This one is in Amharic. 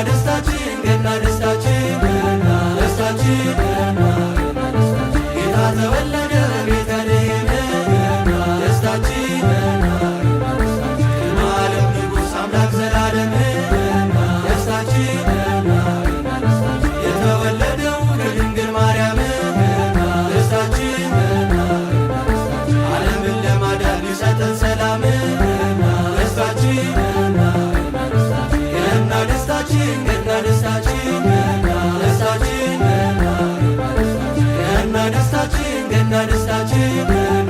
ደስታችን፣ ገና ደስታችን፣ ገና ደስታችን፣ ገና ደስታችን። ጌታ ተወለደ በቤተልሔም፣ ገና ደስታችን፣ ገና ደስታችን። የዓለም ንጉሥ አምላክ ዘላለም፣ ገና ደስታችን፣ ገና ደስታችን። የተወለደው ከድንግል ማርያም፣ ገና ደስታችን፣ ገና ደስታችን። ዓለምን ለማዳን ሊሰጠን ሰላም፣ ገና ደስታችን፣ ገና ደስታችን። ገና ደስታችን፣ ገና ደስታችን፣ ገና ደስታችን፣ ገና ደስታችን። ገና ደስታችን፣ ገና ደስታችን፣ ገና